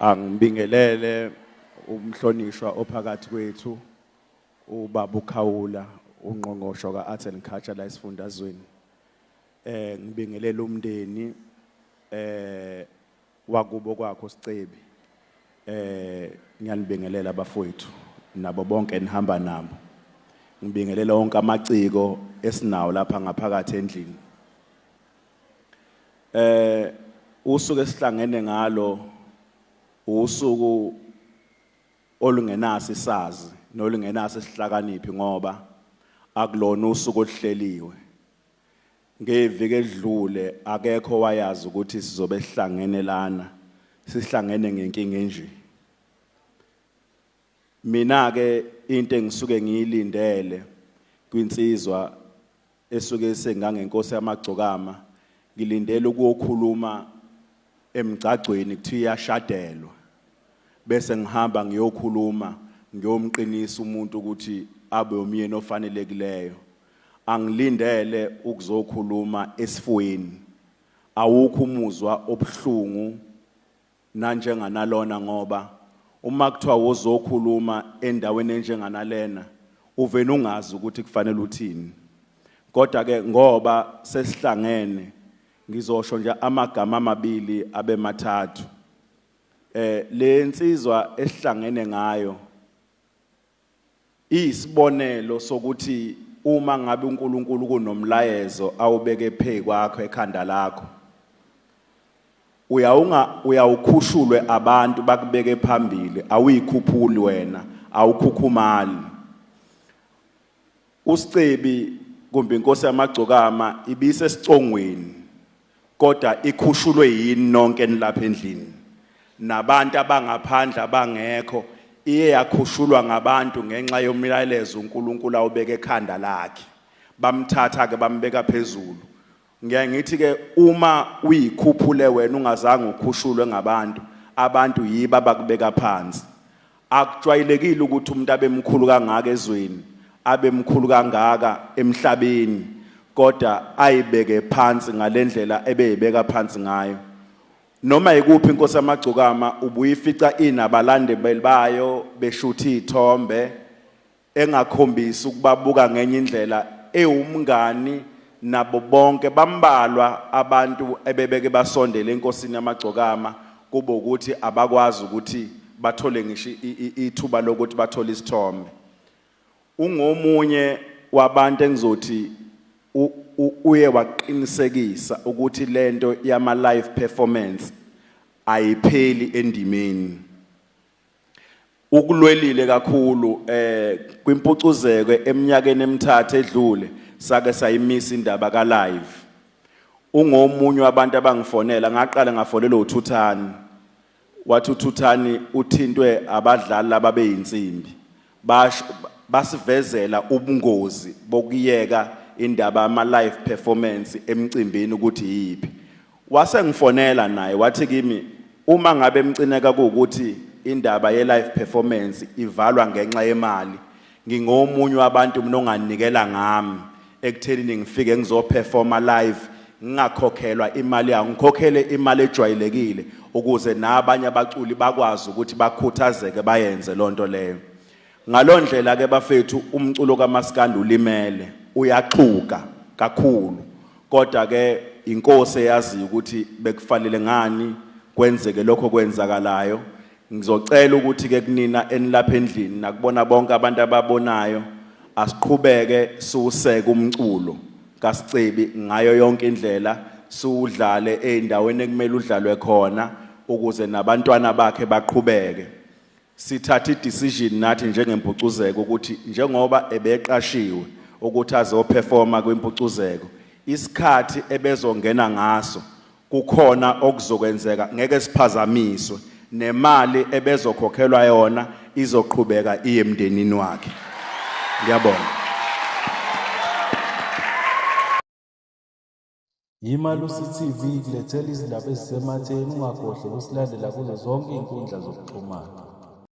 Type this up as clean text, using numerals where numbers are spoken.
Angibingelele umhlonishwa ophakathi kwethu ubaba uKhawula ungqongqosho ka-Arts and Culture la esifundazweni. Ngibingelele umndeni wakubo kwakho Sicebi. Ngiyanibingelela bafowethu nabo bonke enihamba nabo. Ngibingelela wonke amaciko esinawo lapha ngaphakathi endlini. Usuku esihlangene ngalo usuku olungenaso isazi nolungenaso isihlakaniphi ngoba akulona usuku oluhleliwe. Ngeviki edlule akekho wayazi ukuthi sizobe sihlangene lana, sihlangene ngenkinga enje. Mina ke into engisuke ngiyilindele kwinsizwa esuke sengangenkosi yamagcokama, ngilindele ukuyokhuluma emgcagcweni kuthiwa iyashadelwa, bese ngihamba ngiyokhuluma ngiyomqinisa umuntu ukuthi abe umyeni ofanelekileyo. Angilindele ukuzokhuluma esifweni, awukho umuzwa obuhlungu nanjenganalona, ngoba uma kuthiwa wozokhuluma endaweni enjenganalena uvena ungazi ukuthi kufanele uthini. Kodwa ke ngoba sesihlangene ngizosho nje amagama amabili abe mathathu. Le nsizwa esihlangene ngayo iyisibonelo sokuthi uma ngabe uNkulunkulu kunomlayezo awubeke phe kwakho ekhanda lakho, uyawukhushulwe abantu bakubeke phambili, awuyikhuphuli wena, awukhukhumali. USicebi kumbe inkosi yamagcokama ibise sicongweni, kodwa ikhushulwe yini nonke nilapha endlini nabantu abangaphandle abangekho. Iye yakhushulwa ngabantu ngenxa yomyalezo uNkulunkulu awubeke ekhanda lakhe, bamthatha ke bambeka phezulu. Ngiyaye ngithi ke uma uyikhuphule wena ungazange ukhushulwe ngabantu, abantu yiba abakubeka phansi. Akujwayelekile ukuthi umuntu abe mkhulu kangaka ezweni, abe mkhulu kangaka emhlabeni, kodwa ayibeke phansi ngalendlela ebeyibeka phansi ngayo. Noma ikuphi inkosi yamagcokama ubuyifica inabalandeli bayo beshutha iy'thombe, engakhombisi ukubabuka ngenye indlela, ewumngani nabo bonke. Bambalwa abantu ebebeke basondele enkosini yamagcokama kube ukuthi abakwazi ukuthi bathole ngisho ithuba lokuthi bathole isithombe. Ungomunye wabantu engizothi uye waqinisekisa ukuthi lento yama live performance ayipheli endimeni. Ukulwelile kakhulu kwimpucuzeko eminyakeni emithathu edlule, sake sayimisa indaba ka live. Ungomunye wabantu abangifonela, ngaqala ngafonela uThuthani, wathi uThuthani uthintwe abadlali lababeyinsimbi, basivezela ubungozi bokuyeka indaba ama live performance emcimbini ukuthi yiphi. Wasengifonela naye wathi kimi uma ngabe emcineka kuwukuthi indaba ye live performance ivalwa ngenxa yemali, ngingomunye wabantu mina onganikela ngami ekuthenini ngifike ngizoperforma live ngingakhokhelwa imali yawo, ngikhokhele imali ejwayelekile ukuze nabanye abaculi bakwazi ukuthi bakhuthazeke bayenze lonto leyo. Ngaloo ndlela ke bafethu umculo kaMaskandi ulimele, uyaxhuka kakhulu, kodwa ke inkosi eyaziyo ukuthi bekufanele ngani kwenzeke lokho kwenzakalayo. Ngizocela ukuthi ke kunina enilapha endlini nakubona bonke abantu ababonayo, asiqhubeke siwuseke umculo kaSicebi ngayo yonke indlela, siwudlale ey'ndaweni ekumele udlalwe khona ukuze nabantwana bakhe baqhubeke. Sithatha i-decision nathi njengempucuzeko ukuthi njengoba ebeqashiwe ukuthi azoperforma kwimpucuzeko, isikhathi ebezongena ngaso kukhona okuzokwenzeka, ngeke siphazamiswe, nemali ebezokhokhelwa yona izoqhubeka iye emndenini wakhe. Ngiyabonga. Yimalusi TV ikulethela izindaba ezisematheni, ungakhohlwa ukusilandela kuzo zonke iy'nkundla zokuxhumana.